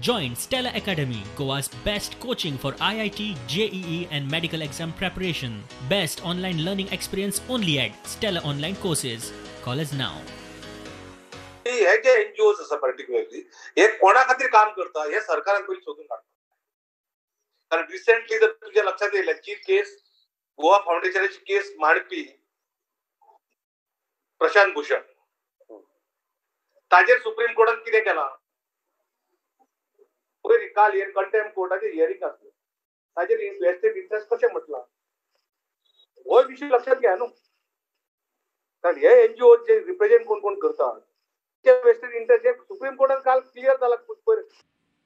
Join Stella Academy, Goa's best coaching for IIT, JEE and medical exam preparation. Best online learning experience only at Stella Online Courses. Call us now. हे जे NGOs आसा particularly हे कोणा खातीर काम करता हे सरकारान पयलीं सोदून काडटा. कारण रिसेंटली जर तुज्या लक्षात येयलें जी केस गोवा फावंडेशनाची केस मांडपी प्रशांत भूषण ताजेर सुप्रीम कोर्टान कितें केलां पयर काल हे कंटेम्प्ट कोर्टाचें हियरींग आसलें ताजेर वेस्टेड इंट्रस्ट कशें म्हटलां हो विशय लक्षात घ्या न्हू. कारण हे एनजीओ जे रिप्रेझेंट कोण कोण करतात ते वेस्टेड इंट्रस्ट हे सुप्रीम कोर्टान काल क्लियर जाला. पयर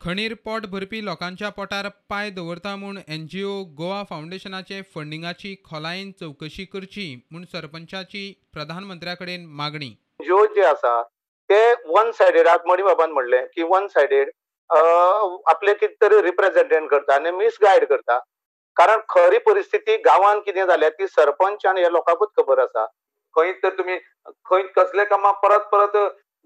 खणीर पोट भरपी लोकांच्या पोटार पांय दवरता म्हूण एनजीओ गोवा फावंडेशनाचे फंडिंगाची खोलायेन चवकशी करची म्हूण सरपंचाची प्रधानमंत्र्या कडेन मागणी. एनजीओ जे आसा ते वन सायडेड आज मणी बाबान म्हणलें की वन सायडेड आपले कितें तरी रिप्रेझेंटेंट करता आनी मिसगायड करता. कारण खरी परिस्थिती गांवांत कितें जाल्या ती सरपंच आनी ह्या लोकांकूच खबर आसा. खंय तर तुमी खंय कसले कामां परत परत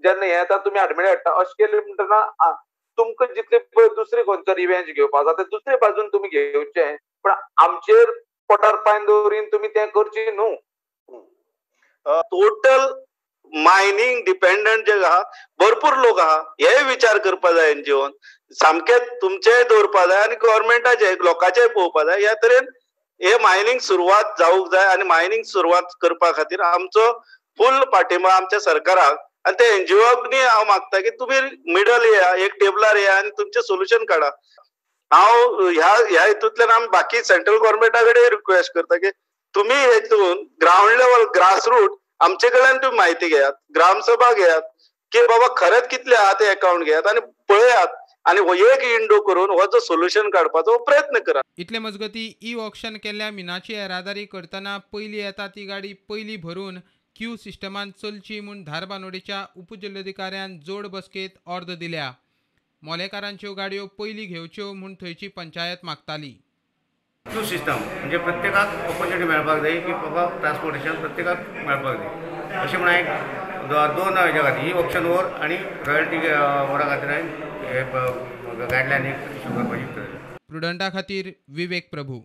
जेन्ना हें येता तुमी आडमेळी हाडटा अशें केलें म्हणटना तुमकां जितले पळय दुसरे खंयचो रिवेंज घेवपाक जाता दुसरे बाजून तुमी घेवचें, पण आमचेर पोटार पांय दवरीन तुमी तें करचें न्हू. टोटल मायनिंग डिपेंडंट जे आहा भरपूर लोक आहा हे विचार करपा जाय एनजीओन सामकें तुमचेय दवरपा जाय आनी गव्हर्मेंटाचे लोकांचेय पळोवपा जाय. ह्या तरेन हे मायनिंग सुरवात जावंक जाय आनी मायनिंग सुरवात करपा खातीर आमचो फूल पाठिंबा आमच्या सरकाराक आनी ते एनजीओक हांव मागता की तुमी मिडल येया, एक टेबलार येया आनी तुमचें सोल्युशन काडा. हांव ह्या ह्या हितूंतल्यान आमी बाकी सेंट्रल गव्हर्मेंटा कडेन रिक्वेस्ट करता की तुमी हेतून ग्रावंड लेवल ग्रासरूट आमचे कडल्यान तुमी म्हायती घेयात, ग्रामसभा घेयात की बाबा खरेंच कितले आहा ते अकाउंट घेयात आनी पळयात आनी एक इंडो करून हो जो सोल्युशन काडपाचो प्रयत्न करा. इतले मजगती ई ऑक्शन केल्ल्या मिनाची येरादारी करतना पयली येता ती गाडी पयली भरून क्यू सिस्टमान चलची म्हूण धारबानोडेच्या उपजिल्लोधिकाऱ्यान जोड बसकेत ऑर्द दिल्या. मोलेकारांच्यो गाडयो पयली घेवच्यो म्हूण थंयची पंचायत मागताली. क्यू सिस्टम म्हणजे प्रत्येकाक ऑपॉर्च्युनिटी मेळपाक जाय की बाबा ट्रान्सपोर्टेशन प्रत्येकाक मेळपाक जाय अशें म्हण हांवें दोन हेज्या खातीर ई ऑप्शन वर आनी रॉयल्टी वरा खातीर हांवें हे गायडलायन एक इशू करपाची प्रुडंटा खातीर विवेक प्रभू.